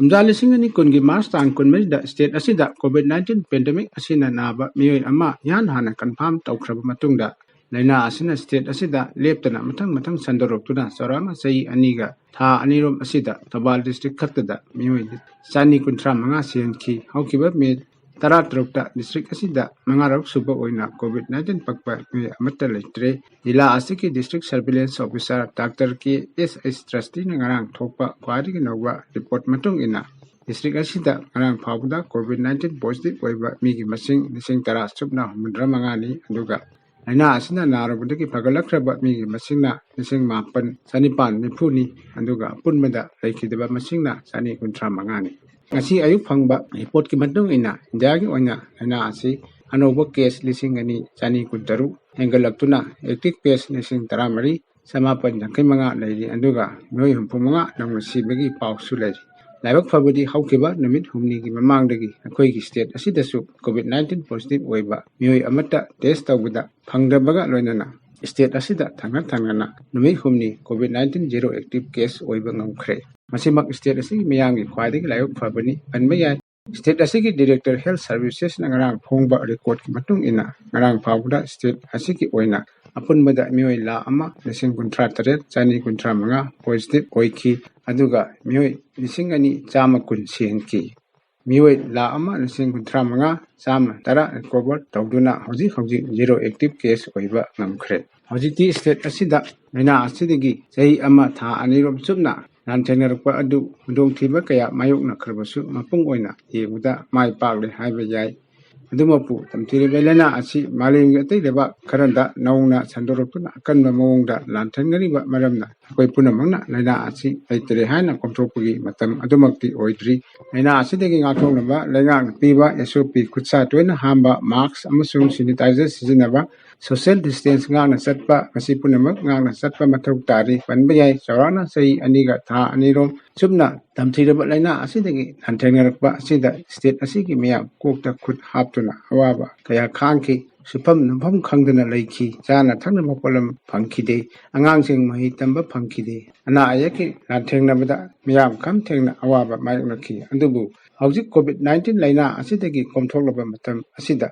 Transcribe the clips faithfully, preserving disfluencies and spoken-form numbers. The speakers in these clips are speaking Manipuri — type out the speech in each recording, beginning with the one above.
ꯀꯨꯝꯖꯥ ꯂꯤꯁꯤꯡ ꯑꯅꯤ ꯀꯨꯟꯒꯤ ꯃꯥꯔꯆ ꯇꯥꯡ ꯀꯨꯟꯃꯔꯤꯗ ꯁ꯭ꯇꯦꯠ ꯑꯁꯤꯗ ꯀꯣꯚꯤꯗ ꯅꯥꯏꯟꯇꯤꯟ ꯄꯦꯟꯗꯦꯃꯤꯛ ꯑꯁꯤꯅ ꯅꯥꯕ ꯃꯤꯑꯣꯏ ꯑꯃ ꯏꯍꯥꯟ ꯍꯥꯟꯅ ꯀꯟꯐꯥꯔꯝ ꯇꯧꯈ꯭ꯔꯕ ꯃꯇꯨꯡꯗ, ꯂꯥꯏꯅꯥ ꯑꯁꯤꯅ ꯁ꯭ꯇꯦꯠ ꯑꯁꯤꯗ ꯂꯦꯞꯇꯅ ꯃꯊꯪ ꯃꯊꯪ ꯁꯟꯗꯣꯔꯛꯇꯨꯅ ꯆꯥꯎꯔꯥꯛꯅ ꯆꯍꯤ ꯑꯅꯤꯒ ꯊꯥ ꯑꯅꯤꯔꯣꯝ ꯑꯁꯤꯗ ꯊꯧꯕꯥꯜ ꯗꯤꯁꯇ꯭ꯔꯤꯛ ꯈꯛꯇꯗ ꯃꯤꯑꯣꯏ ꯆꯅꯤ ꯀꯨꯟꯊ꯭ꯔꯥ ꯃꯉꯥ ꯁꯤꯍꯟꯈꯤ꯫ ꯍꯧꯈꯤꯕ ꯃꯦ ꯇꯔꯥꯇꯔꯨꯛꯇ ꯗꯤꯁꯇ꯭ꯔꯤꯛ ꯑꯁꯤꯗ ꯃꯉꯥꯔꯛ ꯁꯨꯕ ꯑꯣꯏꯅ ꯀꯣꯚꯤꯗ ꯅꯥꯏꯟꯇꯤꯟ ꯄꯛꯄ ꯃꯤꯑꯣꯏ ꯑꯃꯠꯇ ꯂꯩꯇ꯭ꯔꯦ꯫ ꯖꯤꯂꯥ ꯑꯁꯤꯒꯤ ꯗꯤꯁꯇ꯭ꯔꯤꯛ ꯁꯔꯚꯤꯂꯦꯟꯁ ꯑꯣꯐꯤꯁꯥꯔ ꯗꯥꯛꯇꯔ ꯀꯦ ꯑꯦꯁ ꯑꯩꯆ ꯇ꯭ꯔꯁꯇꯤꯅ ꯉꯔꯥꯡ ꯊꯣꯛꯄ ꯈ꯭ꯋꯥꯏꯗꯒꯤ ꯅꯧꯕ ꯔꯤꯄꯣꯔꯠ ꯃꯇꯨꯡ ꯏꯟꯅ, ꯗꯤꯁꯇ꯭ꯔꯤꯛ ꯑꯁꯤꯗ ꯉꯔꯥꯡ ꯐꯥꯎꯕꯗ ꯀꯣꯚꯤꯗ ꯅꯥꯏꯟꯇꯤꯟ ꯄꯣꯖꯤꯇꯤꯚ ꯑꯣꯏꯕ ꯃꯤꯒꯤ ꯃꯁꯤꯡ ꯂꯤꯁꯤꯡ ꯇꯔꯥ ꯆꯨꯞꯅ ꯍꯨꯝꯐꯨꯇꯔꯥ ꯃꯉꯥꯅꯤ, ꯑꯗꯨꯒ ꯂꯥꯏꯅꯥ ꯑꯁꯤꯅ ꯅꯥꯔꯨꯕꯗꯒꯤ ꯐꯒꯠꯂꯛꯈ꯭ꯔꯕ ꯃꯤꯒꯤ ꯃꯁꯤꯡꯅ ꯂꯤꯁꯤꯡ ꯃꯥꯄꯟ ꯆꯅꯤꯄꯥꯟ ꯅꯤꯐꯨꯅꯤ, ꯑꯗꯨꯒ ꯑꯄꯨꯟꯕꯗ ꯂꯩꯈꯤꯗꯕ ꯃꯁꯤꯡꯅ ꯆꯅꯤ ꯀꯨꯟꯊ꯭ꯔꯥ ꯃꯉꯥꯅꯤ꯫ ꯉꯁꯤ ꯑꯌꯨꯛ ꯐꯪꯕ ꯔꯤꯄꯣꯔꯠꯀꯤ ꯃꯇꯨꯡ ꯏꯟꯅ, ꯏꯟꯗꯤꯌꯥꯒꯤ ꯑꯣꯏꯅ ꯂꯥꯏꯅꯥ ꯑꯁꯤ ꯑꯅꯧꯕ ꯀꯦꯁ ꯂꯤꯁꯤꯡ ꯑꯅꯤ ꯆꯅꯤ ꯀꯨꯟꯇꯔꯨꯛ ꯍꯦꯟꯒꯠꯂꯛꯇꯨꯅ, ꯑꯦꯛꯇꯤꯚ ꯀꯦꯁ ꯂꯤꯁꯤꯡ ꯇꯔꯥꯃꯔꯤ ꯆꯃꯥꯄꯟ ꯌꯥꯡꯈꯩ ꯃꯉꯥ ꯂꯩꯔꯤ, ꯑꯗꯨꯒ ꯃꯤꯑꯣꯏ ꯍꯨꯝꯐꯨ ꯃꯉꯥ ꯅꯧꯅ ꯁꯤꯕꯒꯤ ꯄꯥꯎꯁꯨ ꯂꯩꯔꯤ꯫ ꯂꯥꯏꯕꯛ ꯐꯕꯗꯤ, ꯍꯧꯈꯤꯕ ꯅꯨꯃꯤꯠ ꯍꯨꯝꯅꯤꯒꯤ ꯃꯃꯥꯡꯗꯒꯤ ꯑꯩꯈꯣꯏꯒꯤ ꯁ꯭ꯇꯦꯠ ꯑꯁꯤꯗꯁꯨ ꯀꯣꯚꯤꯗ ꯅꯥꯏꯟꯇꯤꯟ ꯄꯣꯖꯤꯇꯤꯚ ꯑꯣꯏꯕ ꯃꯤꯑꯣꯏ ꯑꯃꯠꯇ ꯇꯦꯁ ꯇꯧꯕꯗ ꯐꯪꯗꯕꯒ ꯂꯣꯏꯅꯅ, ꯁ꯭ꯇꯦꯠ ꯑꯁꯤꯗ ꯊꯪꯅ ꯊꯪꯅꯅ ꯅꯨꯃꯤꯠ ꯍꯨꯝꯅꯤ covid nineteen zero active case ꯑꯣꯏꯕ ꯉꯝꯈ꯭ꯔꯦ꯫ ꯃꯁꯤꯃꯛ ꯁ꯭ꯇꯦꯠ ꯑꯁꯤꯒꯤ ꯃꯤꯌꯥꯝꯒꯤ ꯈ꯭ꯋꯥꯏꯗꯒꯤ ꯂꯥꯏꯕꯛ ꯐꯕꯅꯤ ꯄꯟꯕ ꯌꯥꯏ꯫ ꯁ꯭ꯇꯦꯠ ꯑꯁꯤꯒꯤ ꯗꯤꯔꯦꯛꯇꯔ ꯍꯦꯜꯊ ꯁꯔꯚꯤꯁꯦꯁꯅ ꯉꯔꯥꯡ ꯐꯣꯡꯕ ꯔꯦꯀꯣꯔꯗꯀꯤ ꯃꯇꯨꯡ ꯏꯟꯅ, ꯉꯔꯥꯡ ꯐꯥꯎꯕꯗ ꯁ꯭ꯇꯦꯠ ꯑꯁꯤꯒꯤ ꯑꯣꯏꯅ ꯑꯄꯨꯟꯕꯗ ꯃꯤꯑꯣꯏ ꯂꯥꯈ ꯑꯃ ꯂꯤꯁꯤꯡ ꯀꯨꯟꯊ꯭ꯔꯥ ꯇꯔꯦꯠ ꯆꯅꯤ ꯀꯨꯟꯊ꯭ꯔꯥ ꯃꯉꯥ ꯄꯣꯖꯤꯇꯤꯚ ꯑꯣꯏꯈꯤ, ꯑꯗꯨꯒ ꯃꯤꯑꯣꯏ ꯂꯤꯁꯤꯡ ꯑꯅꯤ ꯆꯥꯝꯃ ꯀꯨꯟ ꯁꯤꯍꯟꯈꯤ꯫ ꯃꯤꯑꯣꯏ ꯂꯥꯈ ꯑꯃ ꯂꯤꯁꯤꯡ ꯀꯨꯟꯊ꯭ꯔꯥ ꯃꯉꯥ ꯆꯥꯝꯃ ꯇꯔꯥ ꯔꯤꯀꯣꯚꯔ ꯇꯧꯗꯨꯅ ꯍꯧꯖꯤꯛ ꯍꯧꯖꯤꯛ ꯖꯦꯔꯣ ꯑꯦꯛꯇꯤꯚ ꯀꯦꯁ ꯑꯣꯏꯕ ꯉꯝꯈ꯭ꯔꯦ꯫ ꯍꯧꯖꯤꯛꯇꯤ ꯁ꯭ꯇꯦꯠ ꯑꯁꯤꯗ ꯂꯥꯏꯅꯥ ꯑꯁꯤꯗꯒꯤ ꯆꯍꯤ ꯑꯃ ꯊꯥ ꯑꯅꯤꯔꯣꯝ ꯆꯨꯞꯅ ꯂꯥꯟꯊꯦꯡꯅꯔꯛꯄ ꯑꯗꯨ ꯈꯨꯗꯣꯡꯊꯤꯕ ꯀꯌꯥ ꯃꯥꯌꯣꯛꯅꯈ꯭ꯔꯕꯁꯨ, ꯃꯄꯨꯡ ꯑꯣꯏꯅ ꯌꯦꯡꯕꯗ ꯃꯥꯏ ꯄꯥꯛꯂꯦ ꯍꯥꯏꯕ ꯌꯥꯏ꯫ ꯑꯗꯨꯃꯛꯄꯨ, ꯇꯝꯊꯤꯔꯕ ꯂꯥꯏꯅꯥ ꯑꯁꯤ ꯃꯥꯂꯦꯝꯒꯤ ꯑꯇꯩ ꯂꯩꯕꯥꯛ ꯈꯔꯗ ꯅꯧꯅ ꯁꯟꯗꯣꯔꯛꯇꯨꯅ ꯑꯀꯟꯕ ꯃꯑꯣꯡꯗ ꯂꯥꯟꯊꯦꯡꯅꯔꯤꯕ ꯃꯔꯝꯅ, ꯑꯩꯈꯣꯏ ꯄꯨꯝꯅꯃꯛꯅ ꯂꯥꯏꯅꯥ ꯑꯁꯤ ꯂꯩꯇꯔꯦ ꯍꯥꯏꯅ ꯀꯣꯝꯊꯣꯛꯄꯒꯤ ꯃꯇꯝ ꯑꯗꯨꯃꯛꯇꯤ ꯑꯣꯏꯗ꯭ꯔꯤ꯫ ꯂꯥꯏꯅꯥ ꯑꯁꯤꯗꯒꯤ ꯉꯥꯛꯊꯣꯛꯅꯕ ꯂꯩꯉꯥꯛꯅ ꯄꯤꯕ ꯑꯦꯁ ꯑꯣ ꯄꯤ, ꯈꯨꯠꯁꯥ ꯇꯣꯏꯅ ꯍꯥꯝꯕ, ꯃꯥꯁꯛ ꯑꯃꯁꯨꯡ ꯁꯦꯅꯤꯇꯥꯏꯖꯔ ꯁꯤꯖꯤꯟꯅꯕ, ꯁꯣꯁꯤꯌꯦꯜ ꯗꯤꯁꯇꯦꯟꯁ ꯉꯥꯛꯅ ꯆꯠꯄ, ꯃꯁꯤ ꯄꯨꯝꯅꯃꯛ ꯉꯥꯛꯅ ꯆꯠꯄ ꯃꯊꯧ ꯇꯥꯔꯤ ꯄꯟꯕ ꯌꯥꯏ꯫ ꯆꯥꯎꯔꯥꯛꯅ ꯆꯍꯤ ꯑꯅꯤꯒ ꯊꯥ ꯑꯅꯤꯔꯣꯝ ꯆꯨꯞꯅ ꯇꯝꯊꯤꯔꯕ ꯂꯥꯏꯅꯥ ꯑꯁꯤꯗꯒꯤ ꯂꯥꯟꯊꯦꯡꯅꯔꯛꯄ ꯑꯁꯤꯗ ꯁ꯭ꯇꯦꯠ ꯑꯁꯤꯒꯤ ꯃꯤꯌꯥꯝ ꯀꯣꯛꯇ ꯈꯨꯠ ꯍꯥꯞꯇꯨꯅ ꯑꯋꯥꯕ ꯀꯌꯥ ꯈꯥꯡꯈꯤ꯫ ꯁꯨꯐꯝ ꯅꯣꯝꯐꯝ ꯈꯪꯗꯅ ꯂꯩꯈꯤ꯫ ꯆꯥꯅ ꯊꯛꯅꯕ ꯄꯣꯠꯂꯝ ꯐꯪꯈꯤꯗꯦ꯫ ꯑꯉꯥꯡꯁꯤꯡ ꯃꯍꯩ ꯇꯝꯕ ꯐꯪꯈꯤꯗꯦ꯫ ꯑꯅꯥ ꯑꯌꯦꯛꯀꯤ ꯂꯥꯟꯊꯦꯡꯅꯕꯗ ꯃꯤꯌꯥꯝ ꯈꯝ ꯊꯦꯡꯅ ꯑꯋꯥꯕ ꯃꯥꯌꯣꯛꯅꯈꯤ꯫ ꯑꯗꯨꯕꯨ ꯍꯧꯖꯤꯛ ꯀꯣꯚꯤꯗ ꯅꯥꯏꯟꯇꯤꯟ ꯂꯥꯏꯅꯥ ꯑꯁꯤꯗꯒꯤ ꯀꯣꯝꯊꯣꯛꯂꯕ ꯃꯇꯝ ꯑꯁꯤꯗ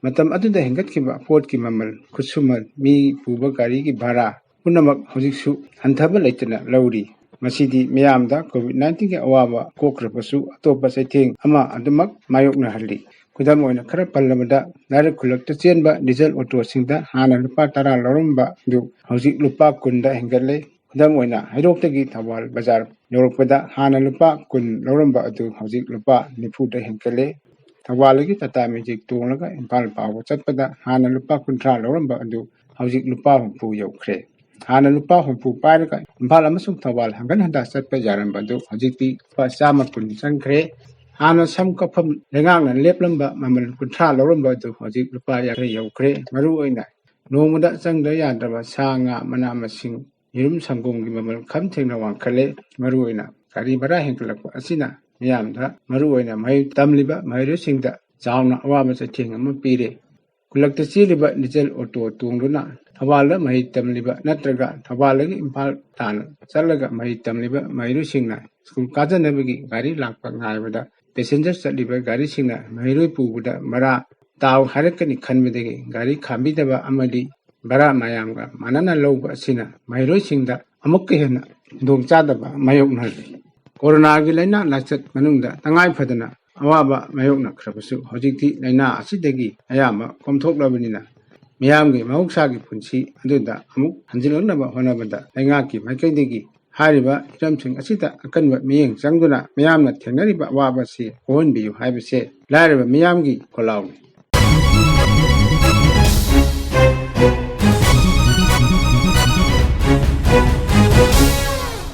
ꯃꯇꯝ ꯑꯗꯨꯗ ꯍꯦꯟꯒꯠꯈꯤꯕ ꯄꯣꯠꯀꯤ ꯃꯃꯜ, ꯈꯨꯠꯁꯨꯃꯟ, ꯃꯤ ꯄꯨꯕ ꯒꯥꯔꯤꯒꯤ ꯚꯥꯔꯥ ꯄꯨꯝꯅꯃꯛ ꯍꯧꯖꯤꯛꯁꯨ ꯍꯟꯊꯕ ꯂꯩꯇꯅ ꯂꯧꯔꯤ꯫ ꯃꯁꯤꯗꯤ ꯃꯤꯌꯥꯝꯗ ꯀꯣꯚꯤꯗ ꯅꯥꯏꯟꯇꯤꯟꯒꯤ ꯑꯋꯥꯕ ꯀꯣꯛꯈ꯭ꯔꯕꯁꯨ ꯑꯇꯣꯞꯄ ꯆꯩꯊꯦꯡ ꯑꯃ ꯑꯗꯨꯃꯛ ꯃꯥꯌꯣꯛꯅꯍꯜꯂꯤ꯫ ꯈꯨꯗꯝ ꯑꯣꯏꯅ ꯈꯔ ꯄꯜꯂꯕꯗ, ꯂꯥꯏꯔꯛ ꯈꯨꯜꯂꯛꯇ ꯆꯦꯟꯕ ꯗꯤꯖꯜ ꯑꯣꯇꯣꯁꯤꯡꯗ ꯍꯥꯟꯅ ꯂꯨꯄꯥ ꯇꯔꯥ ꯂꯧꯔꯝꯕ ꯑꯗꯨ ꯍꯧꯖꯤꯛ ꯂꯨꯄꯥ ꯀꯨꯟꯗ ꯍꯦꯟꯒꯠꯂꯦ꯫ ꯈꯨꯗꯝ ꯑꯣꯏꯅ, ꯍꯩꯔꯣꯛꯇꯒꯤ ꯊꯧꯕꯥꯜ ꯕꯖꯥꯔ ꯌꯧꯔꯛꯄꯗ ꯍꯥꯟꯅ ꯂꯨꯄꯥ ꯀꯨꯟ ꯂꯧꯔꯝꯕ ꯑꯗꯨ ꯍꯧꯖꯤꯛ ꯂꯨꯄꯥ ꯅꯤꯐꯨꯗ ꯍꯦꯟꯒꯠꯂꯦ꯫ ꯊꯧꯕꯥꯜꯗꯒꯤ ꯇꯥꯇꯥ ꯃꯦꯖꯤꯛ ꯇꯣꯡꯂꯒ ꯏꯝꯐꯥꯜ ꯐꯥꯎꯕ ꯆꯠꯄꯗ ꯍꯥꯟꯅ ꯂꯨꯄꯥ ꯀꯨꯟꯊ꯭ꯔꯥ ꯂꯧꯔꯝꯕ ꯑꯗꯨ ꯍꯧꯖꯤꯛ ꯂꯨꯄꯥ ꯍꯨꯝꯐꯨ ꯌꯧꯈ꯭ꯔꯦ꯫ ꯍꯥꯟꯅ ꯂꯨꯄꯥ ꯍꯨꯝꯐꯨ ꯄꯥꯏꯔꯒ ꯏꯝꯐꯥꯜ ꯑꯃꯁꯨꯡ ꯊꯧꯕꯥꯜ ꯍꯪꯒꯠ ꯍꯟꯗꯥ ꯆꯠꯄ ꯌꯥꯔꯝꯕ ꯑꯗꯨ ꯍꯧꯖꯤꯛꯇꯤ ꯂꯨꯄꯥ ꯆꯥꯝꯃ ꯀꯨꯟ ꯆꯪꯈ꯭ꯔꯦ꯫ ꯍꯥꯟꯅ ꯁꯝ ꯀꯛꯐꯝ ꯂꯩꯉꯥꯛꯅ ꯂꯦꯞꯂꯝꯕ ꯃꯃꯜ ꯀꯨꯟꯊ꯭ꯔꯥ ꯂꯧꯔꯝꯕ ꯑꯗꯨ ꯍꯧꯖꯤꯛ ꯂꯨꯄꯥ ꯌꯥꯡꯈꯩ ꯌꯧꯈ꯭ꯔꯦ꯫ ꯃꯔꯨꯑꯣꯏꯅ ꯅꯣꯡꯃꯗ ꯆꯪꯗ ꯌꯥꯗ꯭ꯔꯕ ꯁꯥ ꯉꯥ, ꯃꯅꯥ ꯃꯁꯤꯡ, ꯌꯦꯔꯨꯝ ꯁꯪꯒꯣꯝꯒꯤ ꯃꯃꯜ ꯈꯝ ꯊꯦꯡꯅ ꯋꯥꯡꯈꯠꯂꯦ꯫ ꯃꯔꯨꯑꯣꯏꯅ ꯒꯥꯔꯤ ꯚꯔꯥ ꯍꯦꯟꯒꯠꯂꯛꯄ ꯑꯁꯤꯅ ꯃꯤꯌꯥꯝꯗ, ꯃꯔꯨꯑꯣꯏꯅ ꯃꯍꯩ ꯇꯝꯂꯤꯕ ꯃꯍꯩꯔꯣꯏꯁꯤꯡꯗ ꯆꯥꯎꯅ ꯑꯋꯥꯕ ꯆꯩꯊꯦꯡ ꯑꯃ ꯄꯤꯔꯦ꯫ ꯈꯨꯜꯂꯛꯇ ꯆꯦꯜꯂꯤꯕ ꯗꯤꯖꯜ ꯑꯣꯇꯣ ꯇꯣꯡꯗꯨꯅ ꯊꯧꯕꯥꯜꯗ ꯃꯍꯩ ꯇꯝꯂꯤꯕ ꯅꯠꯇ꯭ꯔꯒ ꯊꯧꯕꯥꯜꯗꯒꯤ ꯏꯝꯐꯥꯜ ꯇꯥꯟꯅ ꯆꯠꯂꯒ ꯃꯍꯩ ꯇꯝꯂꯤꯕ ꯃꯍꯩꯔꯣꯏꯁꯤꯡꯅ ꯁ꯭ꯀꯨꯜ ꯀꯥꯖꯅꯕꯒꯤ ꯒꯥꯔꯤ ꯂꯥꯛꯄ ꯉꯥꯏꯕꯗ ꯄꯦꯁꯦꯟꯖꯔ ꯆꯠꯂꯤꯕ ꯒꯥꯔꯤꯁꯤꯡꯅ ꯃꯍꯩꯔꯣꯏ ꯄꯨꯕꯗ ꯚꯔꯥ ꯇꯥꯎ ꯍꯥꯏꯔꯛꯀꯅꯤ ꯈꯟꯕꯗꯒꯤ ꯒꯥꯔꯤ ꯈꯥꯝꯕꯤꯗꯕ ꯑꯃꯗꯤ ꯚꯔꯥ ꯃꯌꯥꯝꯒ ꯃꯥꯟꯅꯅ ꯂꯧꯕ ꯑꯁꯤꯅ ꯃꯍꯩꯔꯣꯏꯁꯤꯡꯗ ꯑꯃꯨꯛꯀ ꯍꯦꯟꯅ ꯈꯨꯗꯣꯡꯆꯥꯗꯕ ꯃꯥꯌꯣꯛꯅꯍꯜꯂꯤ꯫ ꯀꯣꯔꯣꯅꯥꯒꯤ ꯂꯥꯏꯅꯥ ꯂꯥꯏꯆꯠ ꯃꯅꯨꯡꯗ ꯇꯉꯥꯏ ꯐꯗꯅ ꯑꯋꯥꯕ ꯃꯥꯌꯣꯛꯅꯈ꯭ꯔꯕꯁꯨ, ꯍꯧꯖꯤꯛꯇꯤ ꯂꯥꯏꯅꯥ ꯑꯁꯤꯗꯒꯤ ꯑꯌꯥꯝꯕ ꯀꯣꯝꯊꯣꯛꯂꯕꯅꯤꯅ ꯃꯤꯌꯥꯝꯒꯤ ꯃꯍꯧꯁꯥꯒꯤ ꯄꯨꯟꯁꯤ ꯑꯗꯨꯗ ꯑꯃꯨꯛ ꯍꯟꯖꯤꯜꯂꯛꯅꯕ ꯍꯣꯠꯅꯕꯗ ꯂꯩꯉꯥꯛꯀꯤ ꯃꯥꯏꯀꯩꯗꯒꯤ ꯍꯥꯏꯔꯤꯕ ꯍꯤꯔꯝꯁꯤꯡ ꯑꯁꯤꯗ ꯑꯀꯟꯕ ꯃꯤꯠꯌꯦꯡ ꯆꯪꯗꯨꯅ ꯃꯤꯌꯥꯝꯅ ꯊꯦꯡꯅꯔꯤꯕ ꯑꯋꯥꯕ ꯑꯁꯤ ꯀꯣꯛꯍꯟꯕꯤꯌꯨ ꯍꯥꯏꯕꯁꯦ ꯂꯥꯏꯔꯕ ꯃꯤꯌꯥꯝꯒꯤ ꯈꯣꯜꯂꯥꯎꯅꯤ꯫